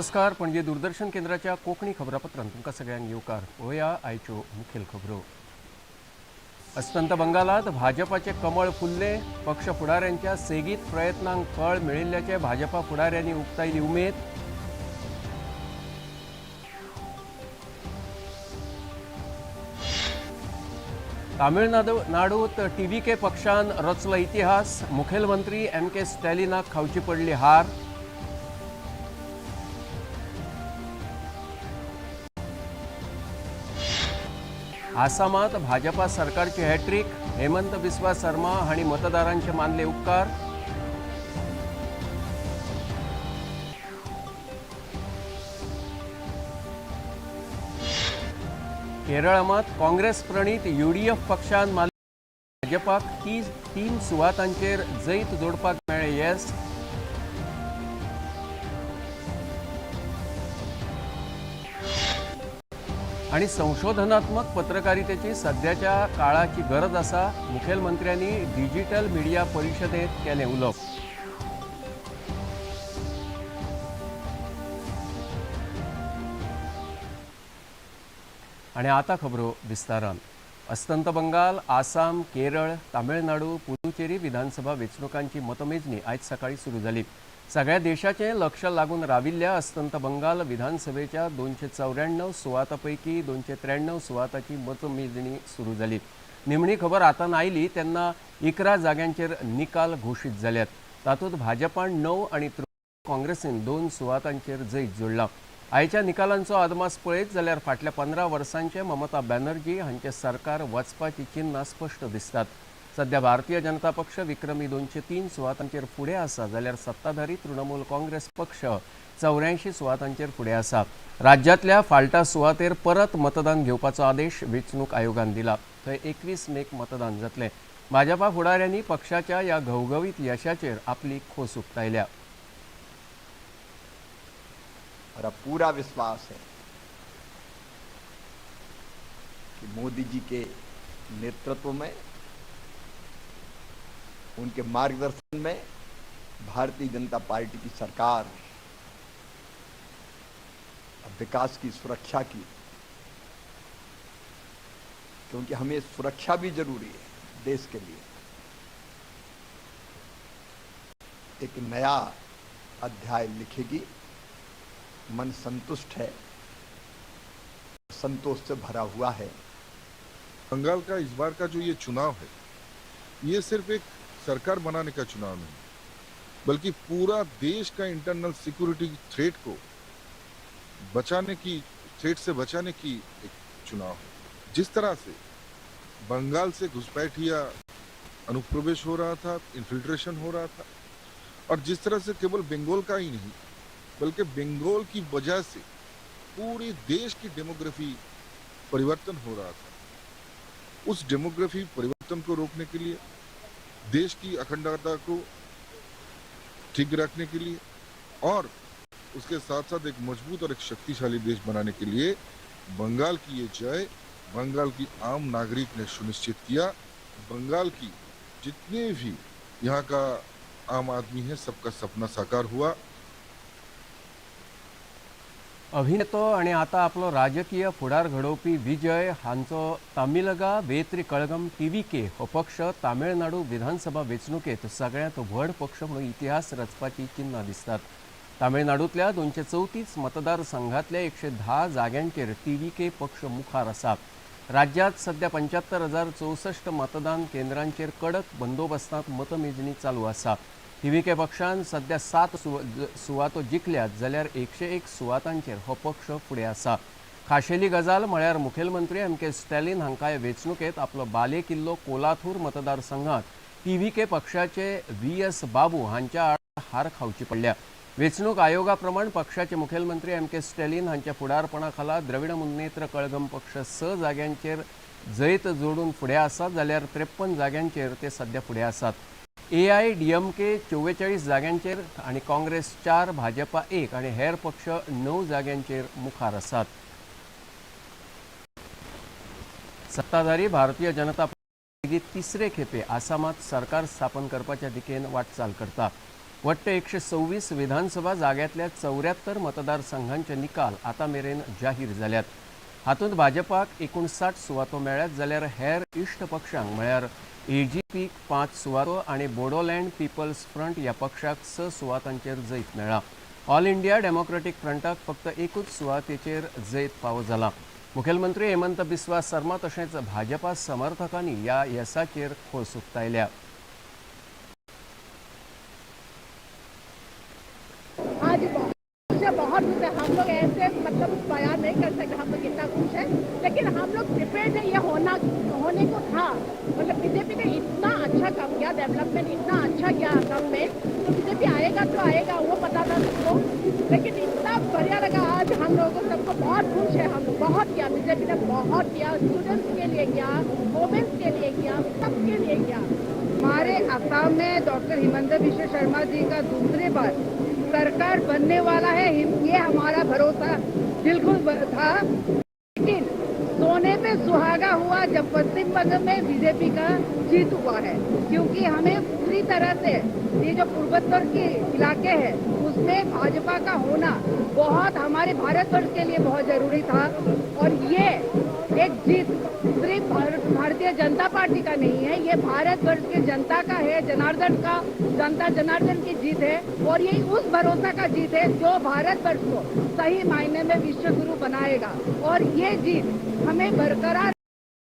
नमस्कार, पणजे दूरदर्शन केंद्राच्या कोंकणी खबरापत्रांत तुमकां सगळ्यांक येवकार. पळोवया आयच्यो मुखेल खबरो. अस्तंत बंगालात भाजपाचे कमळ फुल्ले. पक्ष फुडाऱ्यांच्या सेगीत प्रयत्नांक फळ मेळिल्ल्याचे भाजपा फुडाऱ्यांनी उक्तायली उमेद. तामिळनाडूत टीव्हीके पक्षान रचलो इतिहास. मुखेलमंत्री एम के स्टॅलिनाक खावची पडली हार. आसामात भाजपा सरकारची हॅट्रिक. हेमंत बिस्वा शर्मा हांणी मतदारांचे मानले उपकार. केरळांत काँग्रेस प्रणीत यूडीएफ पक्षान मारले भाजपाक 3 सुवातांचेर जैत जोडपाक मेळ्ळें येस. आनी संशोधनात्मक पत्रकारितेची सद्याच्या काळाची गरज आसा, मुखेलमंत्र्यांनी डिजिटल मिडिया परिशदेंत केलें उलोवप. आनी आतां खबरो विस्तारान. अस्तंत बंगाल, आसाम, केरळ, तामिळनाडू, पुदुचेरी विधानसभा वेंचणुकांची मतमेजणी आयज सकाळीं सुरू जाली. सगळ्या देशाचें लक्ष लागून राविल्ल्या अस्तंत बंगाल विधानसभेच्या 294 सुवातां पैकी 293 सुवातांची मतमेजणी सुरू जाली. निमणी खबर हातान आयली तेन्ना 11 जाग्यांचेर निकाल घोशीत जाल्यात. तातूंत भाजपान 9 आनी काँग्रेसीन 2 सुवातांचेर जैत जोडलां. आयच्या निकालांचो अदमास पळयत जाल्यार फाटल्या 15 वर्सांचे ममता बॅनर्जी हांचे सरकार वचपाची चिन्नां स्पश्ट दिसतात. सध्या भारतीय जनता पक्ष विक्रमी 203 सुवातांचेर फुडें आसा, जाल्यार सत्ताधारी तृणमूल काँग्रेस पक्ष 84 सुवातांचेर फुडें आसा. राज्यांतल्या फाल्टा सुवातेर परत मतदान घेवपाचो आदेश वेंचणूक आयोगान दिला. थंय 21 मेक मतदान जातलें. भाजपा फुडाऱ्यांनी पक्षाच्या ह्या घवघवीत यशाचेर आपली खोस उक्तायल्या. और अब पूरा विश्वास है कि मोदी जी के नेतृत्व में, उनके मार्गदर्शन में भारतीय जनता पार्टी की सरकार अब विकास की, सुरक्षा की, क्योंकि हमें सुरक्षा भी जरूरी है देश के लिए, एक नया अध्याय लिखेगी. मन संतुष्ट है, संतोष से भरा हुआ है. बंगाल का इस बार का जो ये चुनाव है, ये सिर्फ एक सरकार बनाने का चुनाव नहीं, बल्कि पूरा देश का इंटरनल सिक्योरिटी थ्रेट को बचाने की, थ्रेट से बचाने की एक चुनाव है. जिस तरह से बंगाल से घुसपैठिया अनुप्रवेश हो रहा था, इन्फिल्ट्रेशन हो रहा था, और जिस तरह से केवल बंगाल का ही नहीं बल्कि बंगाल की वजह से पूरे देश की डेमोग्राफी परिवर्तन हो रहा था, उस डेमोग्राफी परिवर्तन को रोकने के लिए, देश की अखंडता को ठीक रखने के लिए और उसके साथ साथ एक मजबूत और एक शक्तिशाली देश बनाने के लिए बंगाल की ये जय बंगाल की आम नागरिक ने सुनिश्चित किया. बंगाल की जितने भी यहाँ का आम आदमी है, सबका सपना साकार हुआ. अभिनेतो आनी आतां आपलो राजकीय फुडार घडोवपी विजय हांचो तामिलगा वेत्री कळगम टीव्हीके हो पक्ष तामिळनाडू विधानसभा वेंचणुकेंत सगळ्यांत व्हड पक्ष म्हणून इतिहास रचपाची चिन्नां दिसतात. तामिळनाडूंतल्या 234 मतदारसंघांतल्या 110 जाग्यांचेर टीव्हीके पक्ष मुखार आसा. राज्यांत सध्या 75,064 मतदान केंद्रांचेर कडक बंदोबस्तांत मतमेजणी चालू आसा. टीव्हीके पक्षान सध्या 7 सुवातो जिखल्यात, जाल्यार 101 सुवातांचेर हो पक्ष फुडें आसा. खाशेली गजाल म्हळ्यार मुखेलमंत्री एम के स्टॅलिन हांकां हे वेंचणुकेंत आपलो बालेकिल्लो कोलाथूर मतदारसंघात टीव्हीके पक्षाचे व्ही एस बाबू हांच्या आड हार खावची पडल्या. वेंचणूक आयोगा प्रमाण पक्षाचे मुखेलमंत्री एम के स्टॅलिन हांच्या फुडारपणा खाला द्रविड मुन्नेत्र कळगम पक्ष 6 जाग्यांचेर जैत जोडून फुडें आसा, जाल्यार 53 जाग्यांचेर ते सध्या फुडें आसात. एआयडीएमके 44 जाग्यांचेर आनी काँग्रेस 4, भाजपा 1 आनी हेर पक्ष 9 जाग्यांचेर मुखार आसात. सत्ताधारी भारतीय जनता पार्टी तिसरे खेपे आसामात सरकार स्थापन करपाच्या दिकेन वाटचाल करता. वट्ट 126 विधानसभा जाग्यांतल्या 74 मतदारसंघांचे निकाल आतां मेरेन जाहीर जाल्यात. हातूंत भाजपाक 59 सुवातो मेळ्ळ्यात, जाल्यार हेर इश्ट पक्षांक म्हळ्यार एजीपीक 5 सुवातो आनी बोडोलँड पिपल्स फ्रंट ह्या पक्षाक 6 सुवातांचेर जैत मेळ्ळां. ऑल इंडिया डेमोक्रेटीक फ्रंटाक फक्त एकूच सुवातेचेर जैत फावो जालां. मुखेलमंत्री हेमंत बिस्वा शर्मा तशेंच भाजपा समर्थकांनी ह्या येसाचेर खोस उक्तायल्या. आज बहुत खुश है हम लोग, ऐसे मतलब बयान नहीं कर सकते हम लोग कितना खुश है, लेकिन हम लोग प्रिपेयर्ड है, ये होना होने को था. मतलब बीजेपी ने इतना अच्छा काम किया, डेवलपमेंट इतना अच्छा किया असम में, तो बीजेपी आएगा तो आएगा, वो पता था सबको. लेकिन इतना बढ़िया लगा आज हम लोगों को, सबको बहुत खुश है हम लोग. बहुत किया बीजेपी ने, बहुत किया, स्टूडेंट्स के लिए किया, वुमेन्स के लिए किया, सबके लिए किया. हमारे असम में डॉक्टर हिमंत बिश्व शर्मा जी का दूसरे बार सरकार बनने वाला है, ये हमारा भरोसा बिल्कुल था. लेकिन सोने पे सुहागा हुआ जब पश्चिम बंगाल में बीजेपी का जीत हुआ है, क्योंकि हमें पूरी तरह से ये जो पूर्वोत्तर के इलाके हैं उसमें भाजपा का होना बहुत हमारे भारतवर्ष के लिए बहुत जरूरी था. और ये एक जीत सिर्फ भारतीय जनता पार्टी का नहीं है, ये भारतवर्ष के जनता का है, जनार्दन का, जनता जनार्दन की जीत है. और ये उस भरोसा का जीत है जो भारतवर्ष को सही मायने में विश्व गुरु बनाएगा. और ये जीत हमें बरकरार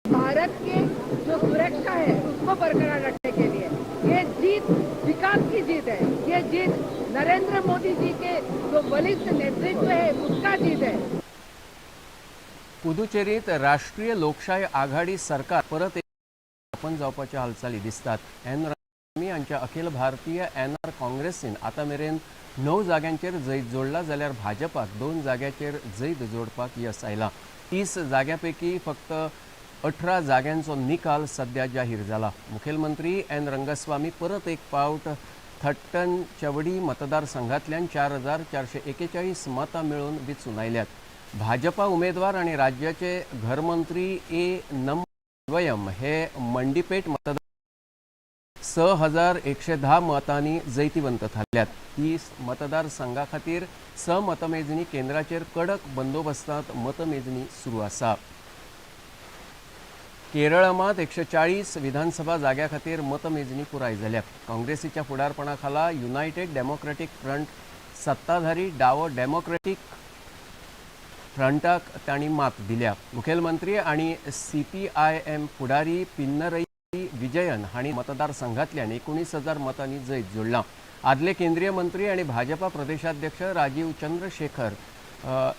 भारत के जो सुरक्षा है उसको बरकरार रखने के लिए, ये जीत विकास की जीत है, ये जीत नरेंद्र मोदी जी के जो बलिष्ठ नेतृत्व है उसका जीत है. पुदुचेरीत राष्ट्रीय लोकशाय आघाडी सरकार परत स्थापन जावपाच्या हालचाली दिसतात. एन रंगस्वामी हांच्या अखिल भारतीय एन आर काँग्रेसीन आतां मेरेन 9 जाग्यांचेर जैत जोडला, जाल्यार भाजपाक 2 जाग्यांचेर जैत जोडपाक येस आयलां. 30 जाग्यां पैकी फक्त 18 जाग्यांचो निकाल सध्या जाहीर जाला. मुखेलमंत्री एन रंगस्वामी परत एक फावट थट्टन चवडी मतदारसंघांतल्यान 4441 मतां मेळोवन वेंचून आयल्यात. भाजपा उमेदवार आणि राज्याचे घरमंत्री ए नमवयम हे मंडीपेठ मतदार 6110 मतांनी जैतिवंत थारल्यात. 30 मतदारसंघा खातीर 6 मतमेजणी केंद्राचेर कडक बंदोबस्तांत मतमेजणी सुरू आसा. केरळांत 140 विधानसभा जाग्या खातीर मतमेजणी पुराय जाल्या. काँग्रेसीच्या फुडारपणा खाला युनायटेड डेमोक्रेटीक फ्रंट सत्ताधारी डावो डेमोक्रेटीक फ्रंटाक तांणी मात दिल्या. मुखेलमंत्री आनी सीपीआयएम फुडारी पिन्नरई विजयन हांणी मतदारसंघांतल्यान 19,000 मतांनी जैत जोडलां. आदले केंद्रीय मंत्री आनी भाजपा प्रदेशाध्यक्ष राजीव चंद्रशेखर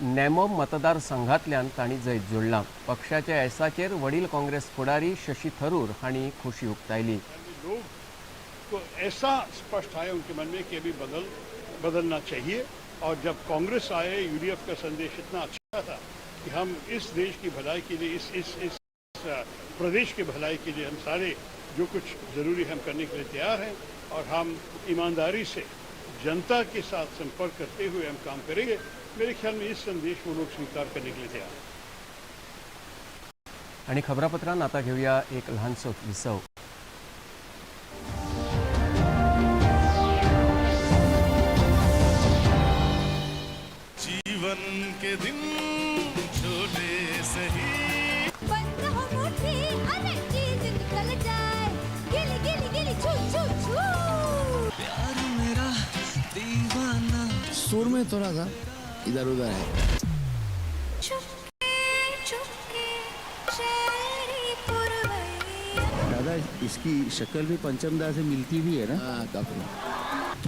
नेमम मतदारसंघांतल्यान तांणी जैत जोडलां. पक्षाच्या येसाचेर वडील काँग्रेस फुडारी शशी थरूर हांणी खोशी उक्तायली. लोग को ऐसा स्पष्ट आया उनके मन में कि अभी बदलना चाहिए. और जब कांग्रेस आए, यूडीएफ का संदेश इतना अच्छा था कि हम इस देश की भलाई के लिए, इस इस इस प्रदेश की भलाई के लिए हम सारे जो कुछ ज़रूरी हम करने के लिए तैयार हैं और हम ईमानदारी से जनता के साथ संपर्क करते हुए हम काम करेंगे. मेरे ख्याल में इस संदेश को लोग स्वीकार करने के लिए तैयार हैं. आणि खबरापत्रांत आता घेऊया एक ल्हानसो विसव. जीवन के दिन छोटे सही, बंद हो मुट्ठी, अरे चीज निकल जाए, गिली गिली गिली छू छू छू. प्यार मेरा दीवाना. सुर में थोड़ा सा इधर उधर है. चुपके चुपके शहरी पुरवैया. दादा, इसकी शक्ल भी पंचमदा से मिलती भी है ना? हाँ, काफी.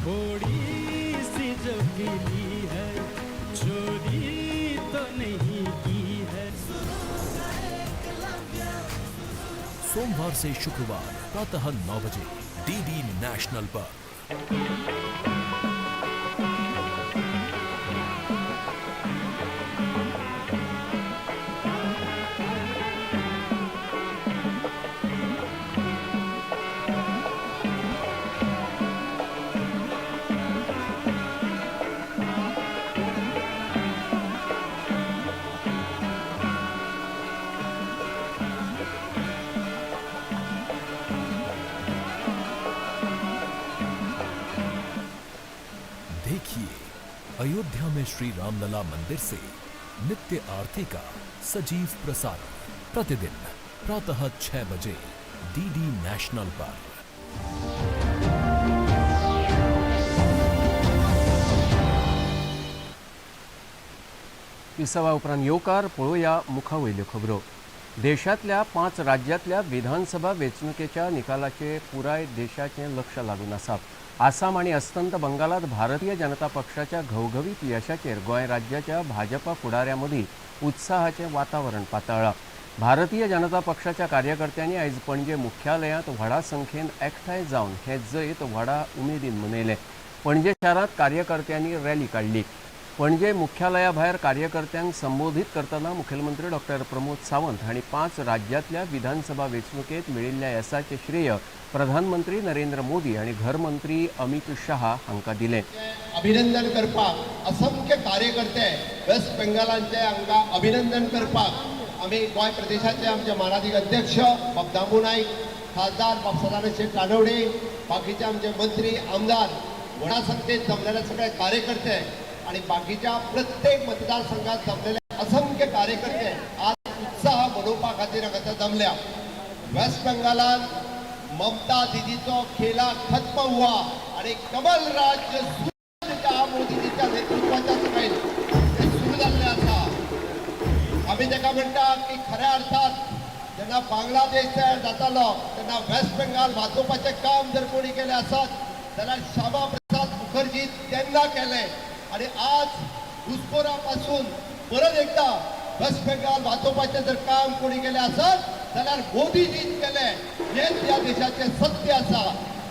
थोड़ी सी जो मिली है, चोरी तो नहीं की है. सोमवार से शुक्रवार प्रातः 9 बजे डीडी नेशनल पर. अयोध्या में श्री रामलला मंदिर से नित्य आरती का सजीव प्रसारण प्रतिदिन प्रातः 6 बजे डीडी नेशनल पर। विसवा उपरांत येवकार. पळोवया मुखावयल्यो खबरो. देशांतल्या 5 राज्यांतल्या विधानसभा वेंचणुकेच्या निकालाचे पुराय देशाचें लक्ष लागून आसा. आसाम आनी अस्तंत बंगालात भारतीय जनता पक्षाच्या घवघवीत यशाचेर गोंय राज्याच्या भाजपा फुडाऱ्यां मदीं उत्साहाचें वातावरण पातळ्ळां. भारतीय जनता पक्षाच्या कार्यकर्त्यांनी आयज पणजे मुख्यालयांत व्हडा संख्येन एकठांय जावन हें जैत व्हडा उमेदीन मनयलें. पणजे शारांत कार्यकर्त्यांनी रॅली काडली. पणजे मुख्यालया भायर कार्यकर्त्यांक संबोधीत करतना मुखेलमंत्री डॉक्टर प्रमोद सावंत हांणी 5 राज्यांतल्या विधानसभा वेंचणुकेत मेळिल्ल्या येसाचें श्रेय प्रधानमंत्री नरेंद्र मोदी आनी घरमंत्री अमित शहा हांकां दिलें. अभिनंदन करपाक असंख्य कार्यकर्ते वेस्ट बेंगालांचे हांकां अभिनंदन करपाक आमी गोंय प्रदेशाचे आमचे मानादीक अध्यक्ष बाब दामू नायक, खासदार बाब सदानंद शेट तानवडे, बाकीचे आमचे मंत्री, आमदार, व्हडा संख्येत जमलेले सगळे कार्यकर्ते आणि बाकीच्या प्रत्येक मतदारसंघात जमलेले असंख्य कार्यकर्ते आज उत्साह मनोवपा खातीर हांगा जमल्या. वेस्ट बेंगालान ममता दिदीचो खेला खत्म हुआ आणि कमल राज्य सुरू मोदीजीच्या नेतृत्वाच्या सकयल ते सुरू जाल्लें आसा. आमी ताका म्हणटा की खऱ्या अर्थात जेन्ना बांगलादेश तयार जातालो तेन्ना वेस्ट बेंगाल वाचोवपाचें काम जर कोणी केलें आसत जाल्यार श्यामा प्रसाद मुखर्जी तेन्ना केलें आणि आज घुसखोरा पासून परत एकदा वेस्ट बेंगाल वाचोवपाचें जर काम कोणी केलें आसत जाल्यार मोदीजीन केलें. हेच ह्या देशाचें सत्य आसा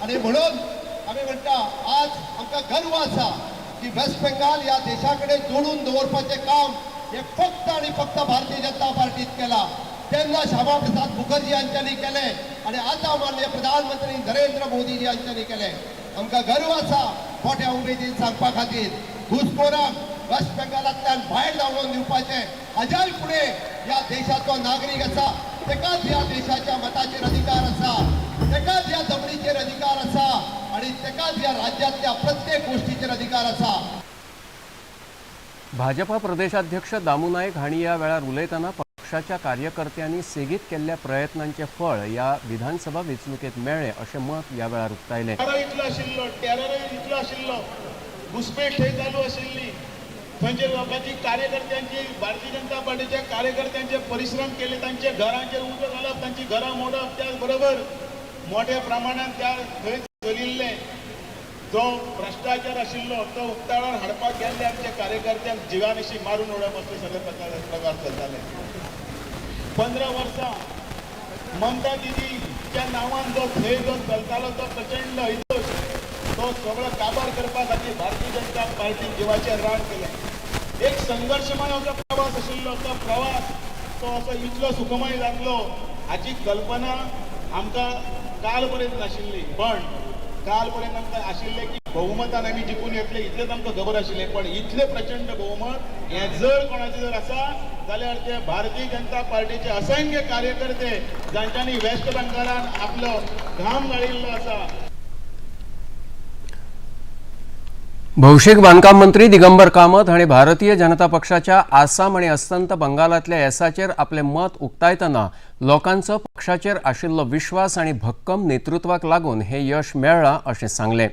आणि म्हणून आमी म्हणटा आज आमकां गर्व आसा की वेस्ट बेंगाल ह्या देशा कडेन जोडून दवरपाचें काम हे फक्त आणि फक्त भारतीय जनता पार्टीत केला. तेन्ना श्यामा प्रसाद मुखर्जी हांच्यांनी केलें आणि आतां माननीय प्रधानमंत्री नरेंद्र मोदीजी हांच्यांनी केलें. आमकां गर्व आसा मोठ्या उमेदीन सांगपा खातीर घुसखोरांक वेस्ट बेंगालांतल्यान भायर धांवडोवन दिवपाचें. हाज्याय फुडें ह्या देशाचो नागरीक आसा तेकाच ह्या देशाच्या मताचेर अधिकार आसा, तेकाच ह्या जमनीचेर अधिकार आसा आणि तेकाच ह्या राज्यांतल्या प्रत्येक गोष्टीचेर अधिकार आसा. भाजपा प्रदेशाध्यक्ष दामू नायक हांणी ह्या वेळार उलयतना पक्षाच्या कार्यकर्त्यांनी सेगीत केल्ल्या प्रयत्नांचें फळ ह्या विधानसभा वेंचणुकेत मेळ्ळें अशें मत ह्या वेळार उक्तायलें. इतलो आशिल्लो टेरर इतलो आशिल्लो, घुसपेट थंय चालू आशिल्ली, थंयचे लोकांची कार्यकर्त्यांची भारतीय जनता पार्टीच्या कार्यकर्त्यांचे परिश्रम केले, तांचे घरांचेर उजो घालप, तांची घरां मोडप, त्याच बरोबर मोठ्या प्रमाणान त्या थंय चलिल्लें जो भ्रश्टाचार आशिल्लो तो उक्ताडार हाडपाक गेल्ले आमच्या कार्यकर्त्यांक जिवानिशी मारून उडोवप असले सगळे प्रकार चलताले. 15 वर्सां ममता दिदीच्या नांवान जो थंय जो चलतालो तो प्रचंड हैदोस तो सगळो काबार करपा खातीर भारतीय जनता पार्टीन जिवाचें रान केलें. एक संघर्शमय असो प्रवास आशिल्लो, तो प्रवास तो असो इतलो सुखमय जातलो हाची कल्पना आमकां काल पर्यंत नाशिल्ली. पण काल पर्यंत आमकां आशिल्लें की बहुमतान आमी जिखून येतले इतलेंच आमकां खबर आशिल्लें, पण इतलें प्रचंड बहुमत हें जर कोणाचें जर आसा जाल्यार ते भारतीय जनता पार्टीचे असंख्य कार्यकर्ते जांच्यांनी वेस्ट बंगालान आपलो घाम गाळिल्लो आसा. भौशीक बांदकाम मंत्री दिगंबर कामत हांणी भारतीय जनता पक्षाच्या आसाम आनी अस्तंत बंगालांतल्या येसाचेर आपलें मत उक्तायतना लोकांचो पक्षाचेर आशिल्लो विश्वास आनी भक्कम नेतृत्वाक लागून हें यश मेळ्ळां अशें सांगलें.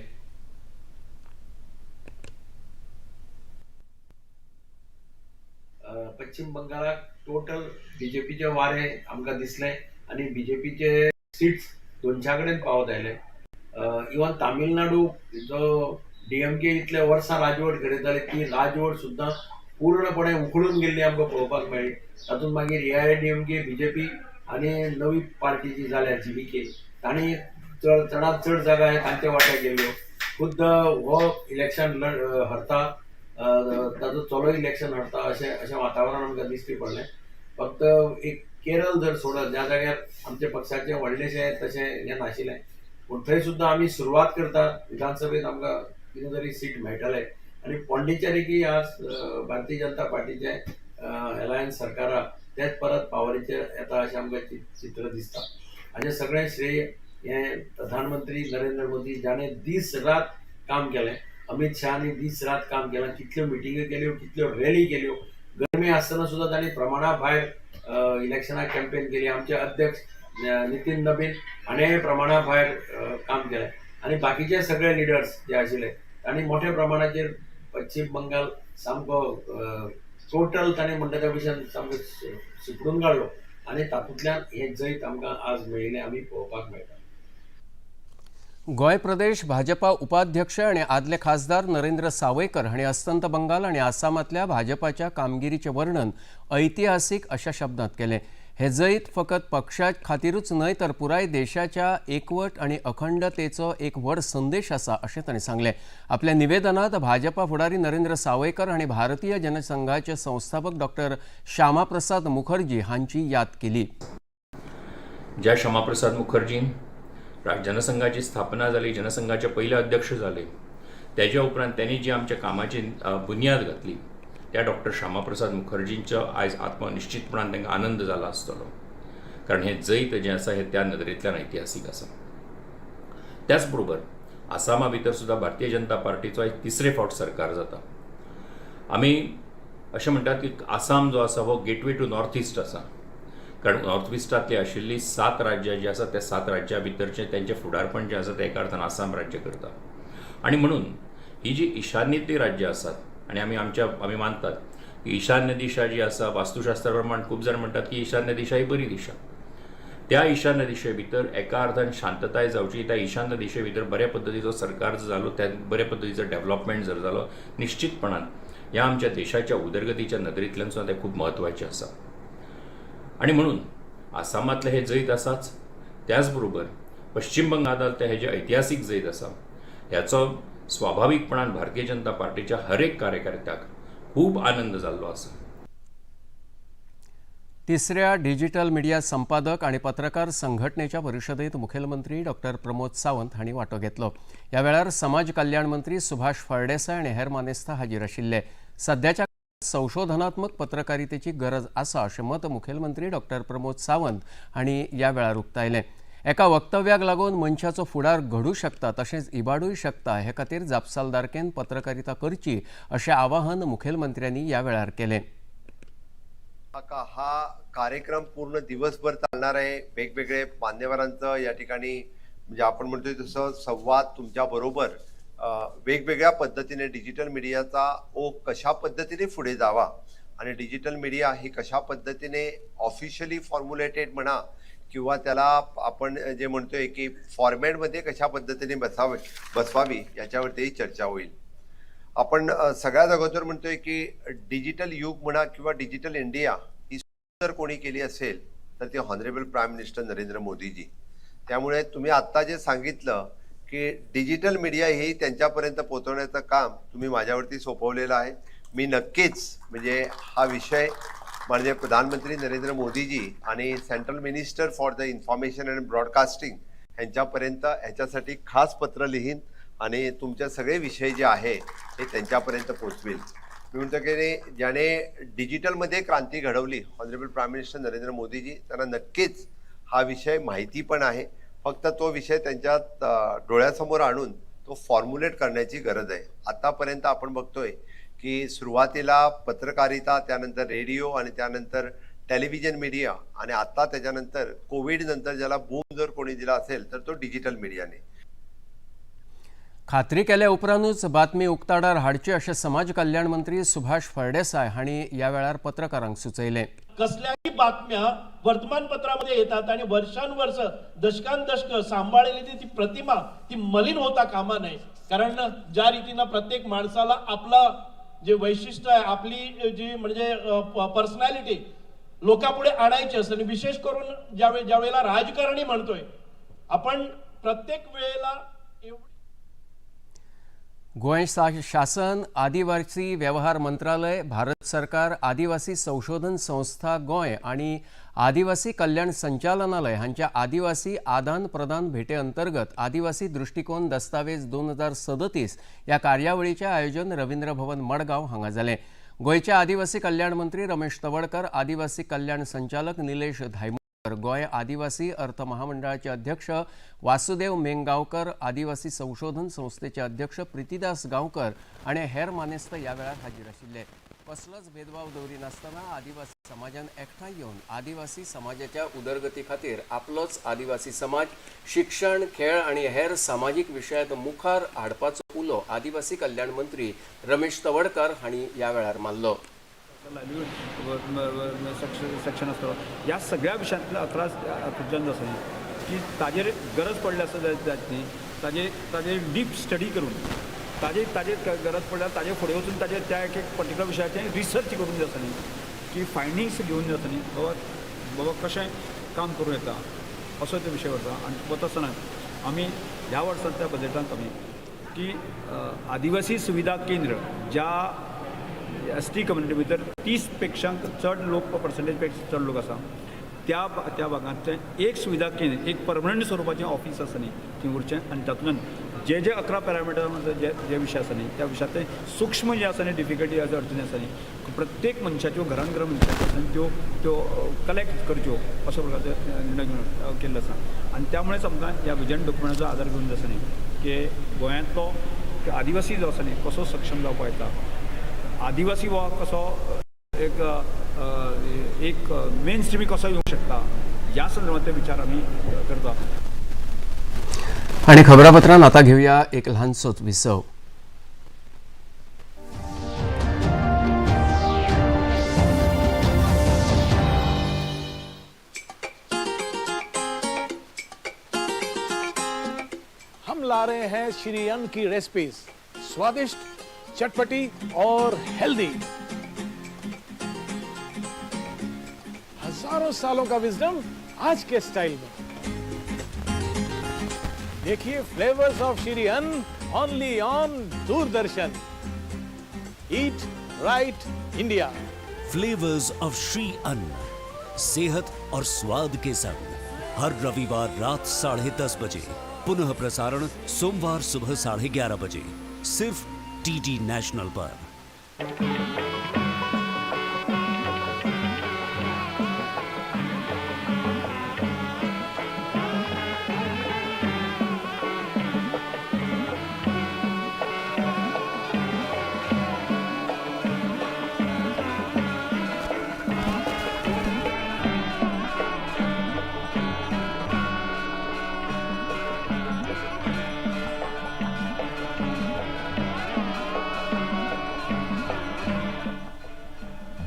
पश्चिम बंगालाक टोटल बीजेपीचे वारे आमकां दिसले आनी बीजेपीचे सीट्स 200 कडेन पावत आयले. इवन तामिळनाडू जो डीएमके इतले वर्सां राजवट घडयताले ती राजवट सुद्दां पूर्णपणे उखडून गेल्ली आमकां पळोवपाक मेळ्ळी. तातूंत मागीर एआयडीएमके, बीजेपी आनी नवी पार्टी जी जाल्या जीव्हीके तांणी चडांत चड जागा तांच्या वाट्याक गेल्यो. खुद्द हो इलेक्शन हरता, ताजो चलो इलेक्शन हरता अशें अशें वातावरण आमकां दिश्टी पडलें. फक्त एक केरळ जर सोडत ज्या जाग्यार आमच्या पक्षाचें व्हडलेशें तशें हें नाशिल्लें, पूण थंय सुद्दां आमी सुरवात करता विधानसभेत आमकां कितें तरी सीट मेळटले. आनी पॉंडिचेरीकय आज भारतीय जनता पार्टीचें एलायन्स सरकारा तेच परत पावरीचेर येता अशें आमकां चित्र दिसता. हाजें सगळें श्रेय हें प्रधानमंत्री नरेंद्र मोदी जाणें दीस रात काम केलें. अमित शहानी दीस रात काम केलां, कितल्यो मिटिंग्यो केल्यो, कितल्यो रॅली केल्यो. गरमी आसतना सुद्दां तांणी प्रमाणा भायर इलेक्शनाक कॅम्पेन केली. आमचे अध्यक्ष नितीन नबीन हाणें प्रमाणा भायर काम केलें आनी बाकीचे सगळे लिडर्स जे आशिल्ले तांणी मोठ्या प्रमाणाचेर पश्चीम बंगाल सामको टोटल तांणी म्हणटा त्या भशेन सामको शिपडून काडलो आनी तातूंतल्यान हें जैत आमकां आज मेळिल्लें आमी पळोवपाक मेळटा. गोंय प्रदेश भाजपा उपाध्यक्ष आणि आदले खासदार नरेंद्र सावयकर हांणी अस्तंत बंगाल आणि आसामांतल्या भाजपाच्या कामगिरीचें वर्णन ऐतिहासीक अशा शब्दांत केलें. हे जैत फकत पक्षा खातीरूच न्हय तर पुराय देशाच्या एकवट आणि अखंडतेचो एक व्हड संदेश आसा अशें तांणी सांगलें. आपल्या निवेदनांत भाजपा फुडारी नरेंद्र सावयकर हांणी भारतीय जनसंघाचे संस्थापक डॉक्टर श्यामाप्रसाद मुखर्जी हांची याद केली. ज्या श्यामाप्रसाद मुखर्जीन जनसंघाची स्थापना जाली, जनसंघाचे पयले अध्यक्ष जाले, तेज्या उपरांत त्यांनी जी आमच्या कामाची बुन्याद घातली त्या डॉक्टर श्यामाप्रसाद मुखर्जींचो आयज आत्मा निश्चितपणान तांकां आनंद जाला आसतलो, कारण हें जैत जें आसा हें त्या नदरेंतल्यान ऐतिहासीक आसा. त्याच बरोबर आसामा भितर सुद्दां भारतीय जनता पार्टीचो आयज तिसरे फावट सरकार जाता. आमी अशें म्हणटात की आसाम जो आसा हो गेटवे टू नॉर्थ इस्ट आसा, कारण नॉर्थ इस्टांतली आशिल्ली 7 राज्यां जी आसा त्या 7 राज्यां भितरचें तेंचें फुडारपण जें आसा तें एका अर्थान आसाम राज्य करता. आनी म्हणून ही जी ईशान्येंतलीं राज्यां आसात आनी आमी आमच्या आमी मानतात की ईशान्य दिशा जी आसा वास्तुशास्त्रा प्रमाण खूब जाण म्हणटात की ईशान्य दिशा ही बरी दिशा. त्या ईशान्य दिशे भितर एका अर्थान शांतताय जावची, त्या ईशान्य दिशे भितर बऱ्या पद्दतीचो सरकार जर जालो, त्या बऱ्या पद्दतीचो डेवलपमेंट जर जालो, निश्चितपणान ह्या आमच्या देशाच्या उदरगतीच्या नदरेंतल्यान सुद्दां तें खूब म्हत्वाचें आसा. आनी म्हणून आसामांतलें हें जैत आसाच, त्याच बरोबर पश्चिम बंगालांतलें हें जें ऐतिहासीक जैत आसा ह्याचो स्वाभावीकपणान भारतीय जनता पार्टीच्या हर एक कार्यकर्त्याक खूब आनंद जाल्लो आसा. तिसऱ्या डिजिटल मिडिया संपादक आणि पत्रकार संघटनेच्या परिशदेत मुखेलमंत्री डॉक्टर प्रमोद सावंत हांणी वांटो घेतलो. ह्या वेळार समाज कल्याण मंत्री सुभाष फळदेसाय आनी हेर मानेस्त हाजीर आशिल्ले. सद्याच्या संशोधनात्मक पत्रकारितेची गरज आसा अशें मत मुखेलमंत्री डॉक्टर प्रमोद सावंत हांणी ह्या वेळार उक्तायलें. एका वक्तव्याक लागून मनशाचो फुडार घडूं शकता तशेंच इबाडूय शकता, हे खातीर जापसालदारकेन पत्रकारिता करची अशें आवाहन मुखेलमंत्र्यांनी ह्या वेळार केलें. हा कार्यक्रम पूर्ण दिवसभर चालणार आहे. वेगवेगळे मान्यवरांचं या ठिकाणी म्हणजे आपण म्हणतोय तसं संवाद तुमच्या बरोबर वेगवेगळ्या पद्धतीने डिजिटल मीडियाचा ओघ कशा पद्धतीने पुढे जावा आणि डिजिटल मीडिया ही कशा पद्धतीने ऑफिशियली फॉर्म्युलेटेड म्हणा किंवा त्याला आपण जे म्हणतोय की फॉर्मॅटमध्ये कशा पद्धतीने बसवावी याच्यावरतीही चर्चा होईल. आपण सगळ्यात अगोदर म्हणतोय की डिजिटल युग म्हणा किंवा डिजिटल इंडिया ही जर कोणी केली असेल तर ते ऑनरेबल प्राईम मिनिस्टर नरेंद्र मोदीजी. त्यामुळे तुम्ही आत्ता जे सांगितलं की डिजिटल मीडिया ही त्यांच्यापर्यंत पोहोचवण्याचं काम तुम्ही माझ्यावरती सोपवलेलं आहे. मी नक्कीच म्हणजे हा विषय माननीय प्रधानमंत्री नरेंद्र मोदीजी आणि Central Minister for the Information and Broadcasting यांच्यापर्यंत ह्याच्यासाठी खास पत्र लिहीन आणि तुमचे सगळे विषय जे आहे हे त्यांच्यापर्यंत पोहोचवील. मी म्हणतो की ज्याने डिजिटलमध्ये क्रांती घडवली ऑनरेबल प्राईम मिनिस्टर नरेंद्र मोदीजी, त्यांना नक्कीच हा विषय माहिती पण आहे. फक्त तो विषय त्यांच्या डोळ्यासमोर आणून तो फॉर्म्युलेट करण्याची गरज आहे. आतापर्यंत आपण बघतोय की सुरुवातीला पत्रकारिता, त्यानंतर रेडिओ आणि त्यानंतर टेलिव्हिजन मीडिया आणि आता त्याच्यानंतर कोविड नंतर ज्याला बूम जर कोणी दिला असेल तर तो डिजिटल मीडियाने. खात्री केल्या उपरांतूच बातमी उक्ताडार हाडची अशें समाज कल्याण मंत्री सुभाष फळदेसाय हांणी ह्या वेळार पत्रकारांक सुचयलें. कसल्याही बातम्या वर्तमानपत्रामध्ये येतात आणि वर्षानुवर्ष दशकांदशक सांभाळलेली ती प्रतिमा ती मलिन होता कामा नये. कारण ज्या रीतीनं प्रत्येक माणसाला आपलं जे वैशिष्ट्य आहे, आपली जी म्हणजे पर्सनॅलिटी लोकांपुढे आणायची असते आणि विशेष करून ज्या वेळेला राजकारणी म्हणतोय आपण प्रत्येक वेळेला गोंय शासन, आदिवासी व्यवहार मंत्रालय, भारत सरकार, आदिवासी संशोधन संस्था गोंय आनी आदिवासी कल्याण संचालनालय हांच्या आदिवासी आदान प्रदान भेटे अंतर्गत आदिवासी दृष्टिकोन दस्तावेज 2037 ह्या कार्यावळीचें आयोजन रवींद्र भवन मडगांव हांगा जालें. गोंयचे आदिवासी कल्याण मंत्री रमेश तवडकर, आदिवासी कल्याण संचालक निलेश धायमोकर गोंय आदिवासी अर्थ महामंडळाचे अध्यक्ष वासुदेव मेंगांवकर, आदिवासी संशोधन संस्थेचे अध्यक्ष प्रितीदास गांवकर आनी हेर मानेस्त ह्या वेळार हाजीर आशिल्ले. कसलोच भेदभाव दवरिनासतना आदिवासी समाजान एकठांय येवन आदिवासी समाजाच्या उदरगती खातीर आपलोच आदिवासी समाज शिक्षण, खेळ आनी हेर सामाजीक विशयांत मुखार हाडपाचो उलो आदिवासी कल्याण मंत्री रमेश तवडकर हांणी ह्या वेळार मारलो. सेक्शन आसतलो ह्या सगळ्या विशयांतल्या 11 हातूंतल्यान आसा की ताजेर गरज पडली आसा जायत न्ही, ताजेर ताजेर डीप स्टडी करून ताजेर ताजेर गरज पडल्यार ताजे फुडें वचून ताजेर त्या एक एक पर्टिक्युलर विशयाचें रिसर्च करून जे आसा न्ही की फायंडींग्स घेवन जे आसा न्ही बाबा बाबा कशें काम करूं येता असो तो विशय वता. आनी वता आसतना आमी ह्या वर्साच्या बजेटांत आमी की आदिवासी सुविधा केंद्र ज्या एस टी कम्युनिटी भितर 30 पेक्षा चड लोक पर्संटेज पेक्षा चड लोक आसा त्या त्या भागांतलें एक सुविधा केंद्र एक परमनंट स्वरुपाचें ऑफीस आसा न्ही थंय उरचें आनी तातूंतल्यान जे जे 11 पॅरामिटर जे जे विशय आसा न्ही त्या विशयांतले सूक्ष्म जे आसा न्ही डिफिकल्टी आसा अडचणी आसा न्ही प्रत्येक मनशाच्यो घरान घरा मनशाच्यो आसा न्ही त्यो त्यो कलेक्ट करच्यो अशा प्रकारचो निर्णय घेवन केल्लो आसा. आनी त्यामुळेच आमकां ह्या विजन डॉक्युमेंटाचो आदार घेवन जो आसा न्ही की गोंयांतलो आदिवासी जो आसा न्ही कसो सक्षम जावपाक येता, आदिवासी हो कसो एक एक मेन स्ट्रीमी कसो येवंक शकता ह्या संदर्भांतले विचार आमी करता. आनी खबरापत्रान आतां घेवया एक ल्हानसोच विसव. हम ला रहे हैं श्री अन्न की रेसिपीज, स्वादिष्ट, चटपटी और हेल्दी। हजारों सालों का विजडम आज के स्टाइल में। देखिए flavours of Shri Anna only on Doordarshan. Eat right India. Flavours of Shri Anna, सेहत और स्वाद के संग, हर रविवार रात 10:30 बजे, पुनः प्रसारण सोमवार सुबह 11:30 बजे, सिर्फ डीडी नेशनल पर।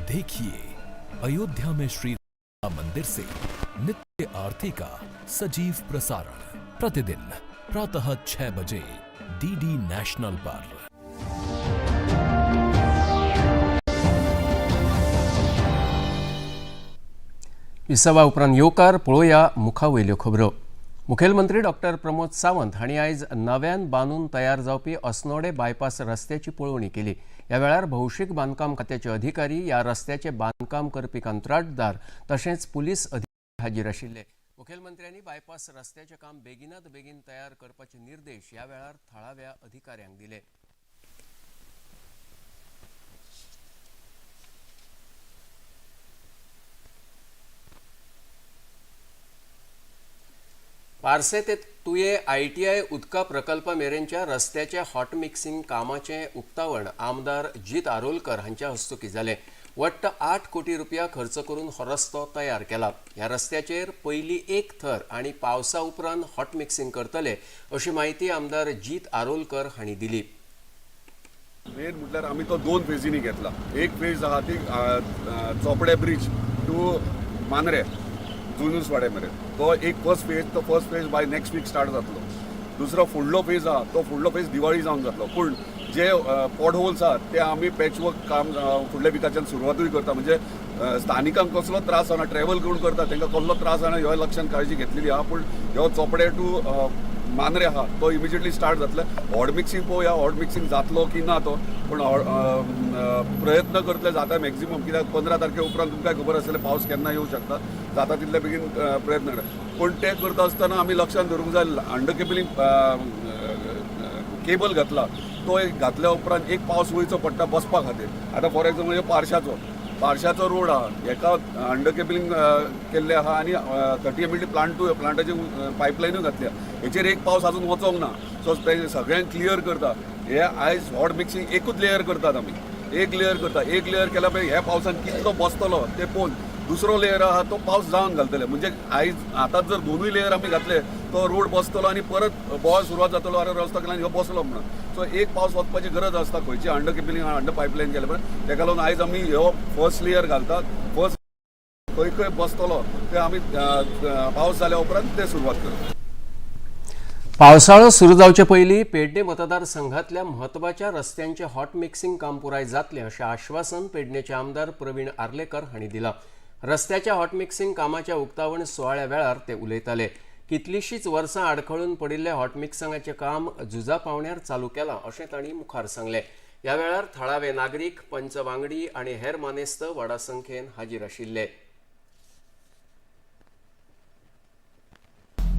देखिए अयोध्या में श्री राम मंदिर से नित्य आरती का सजीव प्रसारण प्रतिदिन प्रातः 6 बजे डीडी नेशनल पर। विसवा उपरांत येवकार पळोवया मुखावयल्यो खबरो. मुखेलमंत्री डॉक्टर प्रमोद सावंत हांणी आयज नव्यान बांदून तयार जावपी अस्नोडे बायपास रस्त्याची पळोवणी केली. ह्या वेळार भौशीक बांदकाम खात्याचे अधिकारी, ह्या रस्त्याचे बांदकाम करपी कंत्राटदार तशेंच पुलीस अधिकारी हाजीर आशिल्ले. मुखेलमंत्र्यांनी बायपास रस्त्याचें काम बेगिनात बेगीन तयार करपाचे निर्देश ह्या वेळार थळाव्या अधिकाऱ्यांक दिले. पार्से ते तुये आयटीआय उदका प्रकल्पा मेरेनच्या रस्त्याच्या हॉट मिक्सिंग कामाचें उक्तावण आमदार जीत आरोलकर हांच्या हस्तुकीं जालें. वट्ट 8 कोटी रुपया खर्च करून हो रस्तो तयार केला. ह्या रस्त्याचेर पयली एक थर आनी पावसा उपरांत हॉट मिक्सिंग करतले अशी म्हायती आमदार जीत आरोलकर हांणी दिली. मेन म्हटल्यार आमी तो 2 फेजींनी घेतला. एक फेज आहा ती चोपडे ब्रिज टू मांद्रे जुनूसवाडे मेरेन, तो एक फर्स्ट फेज, तो first phase by next week start जातलो. दुसरो फुडलो फेज आहा तो फुडलो फेज दिवाळी जावन जातलो. पूण जे पॉट होल्स आहात ते आमी पॅचवर्क काम फुडल्या विकाच्यान सुरवातूय करता. म्हणजे स्थानिकांक कसलो त्रास जावना, ट्रॅवल करून करता तांकां कसलो त्रास जावना ह्यो लक्षान काळजी घेतलेली आहा. पूण ह्यो चोपडे टू मांद्रे आहा तो इमिजिएटली स्टार्ट जातले. हॉट मिक्सिंग पळोवया, हॉट मिक्सिंग जातलो की ना तो, पूण प्रयत्न करतले जाता मॅक्झिमम. कित्याक 15 तारखे उपरांत तुमकां खबर आसतलें पावस केन्ना येवं शकता, जाता तितले बेगीन प्रयत्न करता. पूण ते करता आसतना आमी लक्षान धरूंक जाय अंडर केबलिंग केबल घातला तो एक घातल्या उपरांत एक पावस वयचो पडटा बसपा खातीर. आतां फॉर एग्जाम्पल पारशाचो बारशाचो रोड आहा, हेका अंडर केबलिंग केल्लें आहा आनी 30 MLD प्लांटूय प्लांटाची पायपलायनूय घातल्या. हेचेर एक पावस आजून वचोंक ना. सो ते सगळ्यांक क्लियर करता. हे आयज हॉट मिक्सिंग एकूच लेयर करतात आमी, एक लेयर करता. एक लेयर केल्या पळय ह्या पावसान कितलो बसतलो ते पळोवन दुसरो लेयर आहा तो पावस जावन घालतले. म्हणजे आयज आतांच जर दोनूय लेयर आमी घातले तो रोड बसतलो आनी परत बोवाळ सुरवात जातलो, अरे रस्तो केला आनी हो बसलो म्हणून. सो एक पावस वचपाची गरज आसता खंयची अंडर केबलिंग अंडर पायपलायन केल्या पळय. तेका लागून आयज आमी हो फर्स्ट लेयर घालतात. फर्स्ट खंय खंय बसतलो ते आमी पावस जाल्या उपरांत ते सुरवात करतात. पावसाळो सुरू जावचे पयलीं पेडणे मतदारसंघातल्या म्हत्वाच्या रस्त्यांचे हॉट मिक्सिंग काम पुराय जातलें अशें आश्वासन पेडणेचे आमदार प्रवीण आर्लेकर हांणी दिलां. रस्त्याच्या हॉट मिक्सिंग कामाच्या उक्तावण सुवाळ्या वेळार ते उलयताले. कितलीशींच वर्सां आडखळून पडिल्ले हॉट मिक्सिंगाचें काम झुजा पावण्यार चालू केलां अशें तांणी मुखार सांगलें. ह्या वेळार थळावे नागरीक, पंच वांगडी आनी हेर मानेस्त व्हडा संख्येन हाजीर आशिल्ले.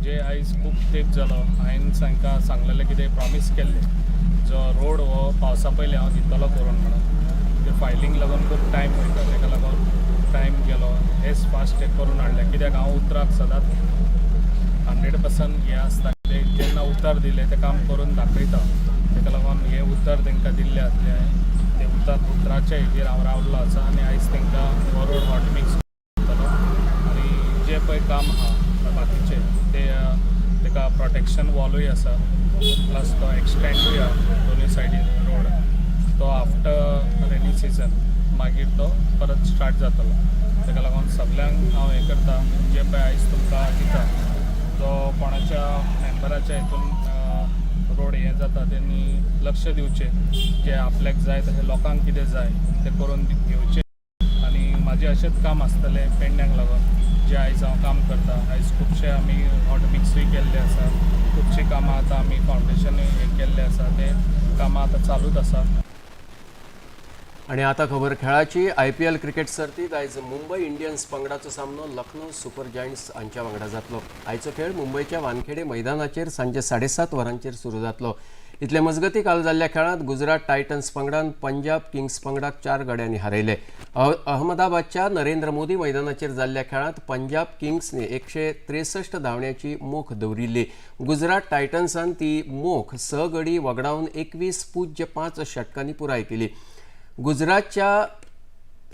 जे आयज खूब तेंप जालो हांवें तांकां सांगलेलें कितें प्रॉमीस केल्लें जो रोड हो पावसा पयलीं हांव दितलो करून म्हणून. ते फायलींग लागून खूब टायम वयता, ताका लागून टायम गेलो. हेच फास्ट ते करून हाडलें कित्याक हांव उतराक सदांच 100% हें आसता कितें जेन्ना उतर दिलें तें काम करून दाखयता. ताका लागून हें उतर तांकां दिल्लें आसलें हांवें, तें उतर उतराच्या हेजेर हांव रावल्लो आसा आनी आयज तांकां हो रोड हॉट मिक्स करतलो. आनी जें पळय काम आहा बाकीचें ते ताका प्रोटेक्शन वॉलूय आसा, प्लस तो एक्सटेंडूय आहा दोनूय सायडीन रोड, तो आफ्टर रेनी सिजन मागीर तो परत स्टार्ट जातलो. ताका लागून सगल्यांक हांव हें करता जे पळय आयज तुमकां दिता जो कोणाच्या मेम्बराच्या हितून रोड हें जाता तेणी लक्ष दिवचें, जे आपल्याक जाय तशें लोकांक कितें जाय तें करून घेवचें. आनी म्हाजें अशेंच काम आसतलें पेडण्यांक लागून जे आयज हांव काम करता. आयज खुबशे आमी हॉट मिक्सूय केल्ले आसा, खुबशीं कामां आतां आमी फावंडेशनूय हें केल्लें आसा, ते कामां आतां चालूच आसा. आनी आतां खबर खेळाची. IPL cricket सर्तींत आयज मुंबय इंडियन्स पंगडाचो सामनो लखनौ सुपर जायंट्स हांच्या वांगडा जातलो. आयचो खेळ मुंबयच्या वानखेडे मैदानाचेर सांजे 7:30 वरांचेर सुरू जातलो. इतले मजगती काल जाल्ल्या खेळांत गुजरात टायटन्स पंगडान पंजाब किंग्स पंगडाक 4 गड्यांनी हारयले. अहमदाबादच्या नरेंद्र मोदी मैदानाचेर जाल्ल्या खेळांत पंजाब किंग्सने 163 धांवड्यांची मोख दवरिल्ली. गुजरात टायटन्सान ती मोख 6 गडी वगडावन 21.5 षटकांनी पुराय केली. गुजरातच्या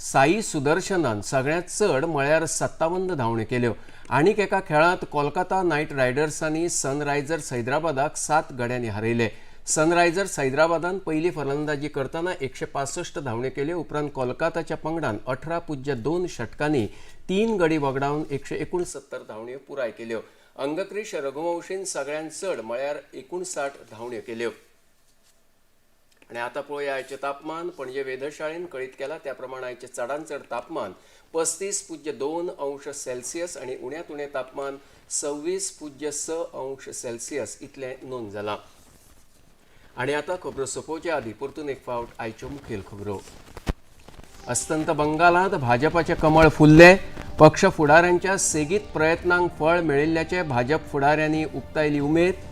साई सुदर्शनान सगळ्यांत चड म्हळ्यार 57 धांवण्यो केल्यो. आनीक एका खेळांत कोलकाता नायट रायडर्सांनी सनरायझर्स हैदराबादाक 7 गड्यांनी हारयले. सनरायझर्स हैदराबादान पयली फलंदाजी करतना 165 धांवण्यो केल्यो. उपरांत कोलकाताच्या पंगडान 18.2 षटकांनी 3 गडी वगडावन 169 धांवण्यो पुराय केल्यो. अंगक्रीश रघुवंशीन सगळ्यांत चड म्हळ्यार 59 धांवण्यो केल्यो. आनी आतां पळोवया आयचें तापमान. पणजे वेधशाळेन कळीत केलां त्या प्रमाण आयचें चडांत चड तापमान 35.2 अंश सेल्सियस आनी उण्यांत उणें तापमान 26.6 अंश सेल्सियस इतलें नोंद जालां. आनी आतां खबरो सोंपोवचे आदीं परतून एक फावट आयच्यो मुखेल खबरो. अस्तंत बंगालांत भाजपाचें कमळ फुल्लें. पक्ष फुडाऱ्यांच्या सेगीत प्रयत्नांक फळ मेळिल्ल्याचें भाजप फुडाऱ्यांनी उक्तायली उमेद.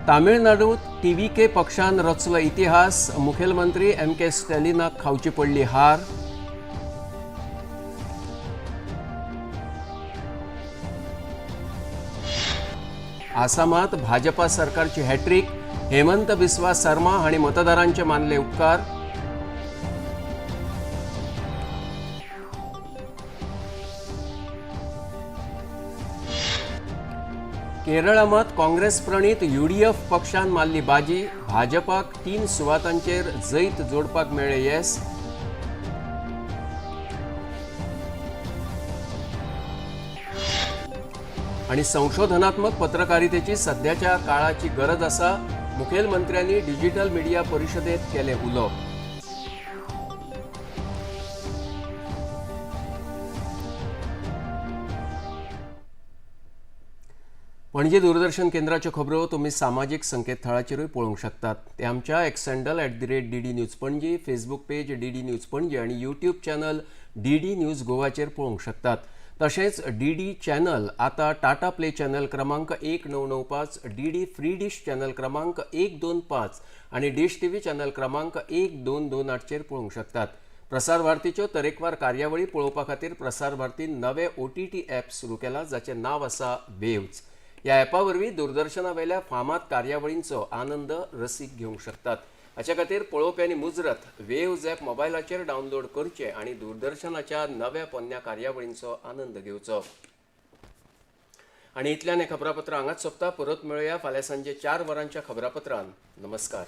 तामिळनाडूत TVK पक्षान रचलो इतिहास. मुखेलमंत्री MK स्टॅलिनाक खावची पडली हार. आसामात भाजपा सरकारची हॅट्रीक. हेमंत बिस्वा शर्मा हांणी मतदारांचे मानले उपकार. केरळांत काँग्रेस प्रणीत UDF पक्षान मारली बाजी. भाजपाक 3 सुवातांचेर जैत जोडपाक मेळ्ळें येस. आनी संशोधनात्मक पत्रकारितेची सध्याच्या काळाची गरज आसा. मुखेलमंत्र्यांनी डिजिटल मिडिया परिशदेंत केलें उलोवप. पणजे दूरदर्शन केंद्राच्यो खबरो तुमी सामाजीक संकेतथळाचेरूय पळोवंक शकतात. ते आमच्या X handle @DD News Panaji, Facebook page DD News Panaji आनी यूट्यूब चॅनल DD news गोवाचेर पळोवंक शकतात. तशेंच डीडी चॅनल आतां टाटा प्ले चॅनल क्रमांक 1995, डीडी फ्री डिश चॅनल क्रमांक 125 आनी डिश टीव्ही चॅनल क्रमांक 1228चेर पळोवंक शकतात. प्रसार भारतीच्यो तरेकवार कार्यावळी पळोवपा खातीर प्रसार भारतीन नवे ओटीटी ॲप सुरू केला, जाचें नांव आसा वेव्ज. ह्या ॲपा वरवीं दूरदर्शना वयल्या फामाद कार्यावळींचो आनंद रसीक घेवंक शकतात. हाचे खातीर पळोवप्यांनी मुजरत वेव्ज ॲप मोबायलाचेर डावनलोड करचें आनी दूरदर्शनाच्या नव्या पोन्न्या कार्यावळींचो आनंद घेवचो. आनी इतल्यान हें खबरापत्र हांगाच सोंपता. परत मेळुया फाल्यां सांजे 4 वरांच्या खबरापत्रान. नमस्कार.